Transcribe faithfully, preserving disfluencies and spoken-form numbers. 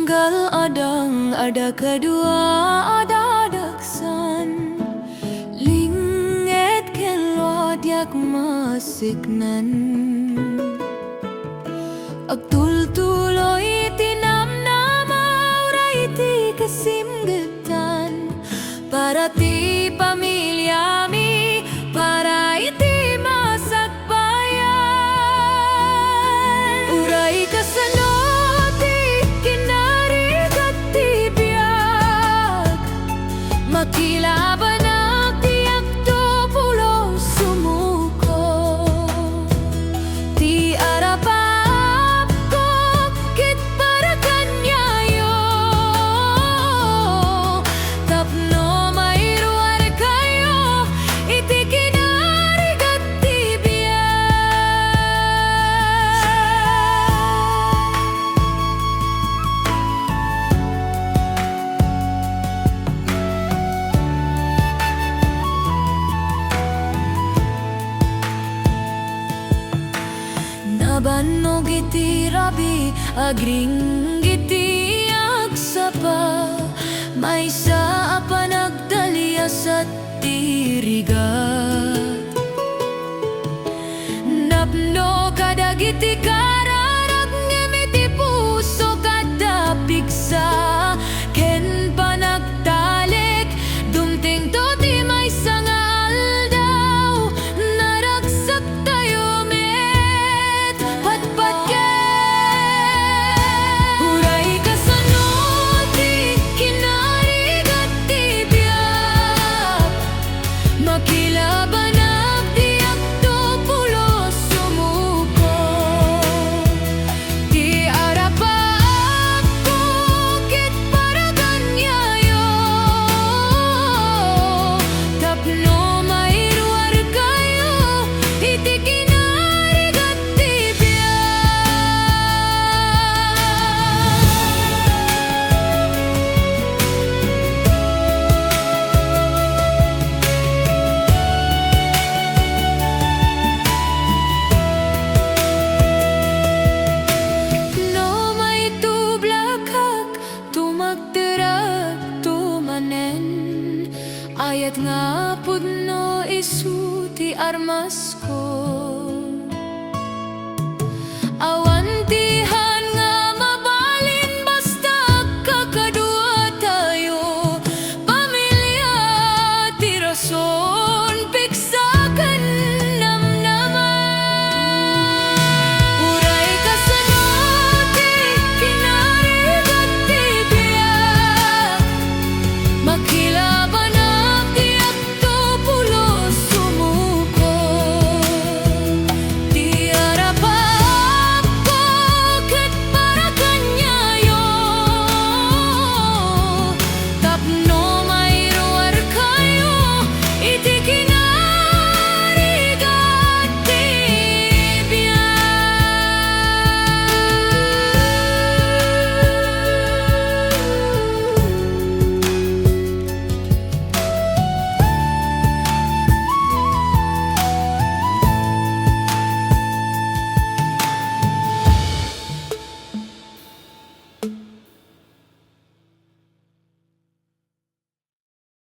Kal-adang a dakadua a dadagsan, linget ken lua diak masiknan. Agtultuloy iti namnama, uray iti kasimgetan, para ti pamiliami, para iti masakbayan. Uray kasano ti kinarigat ti biag, makilabanak, diakto pulos sumuko. Ti arapaapko ket para kaniayo, tapno mairuarkayo iti kinarigat ti biag. Nabannog iti rabii, agringgiti agsapa, maysa a panagdaliasat ti rigat. Napno kadagiti kararag, ngem iti pusok adda pigsa ken panagtalek. Dumtengto ti maysa nga aldaw, naragsaktayo met patpatgen. Uray kasano ti kinarigat ti biag, makilabanak, diakto pulos sumuko. Ti arapaapko ket para kaniayo, tapno mairuarkayo iti kinarigat ti biag. No maitublakak, tumagterakto manen. Ayat nga pudno isu ti armas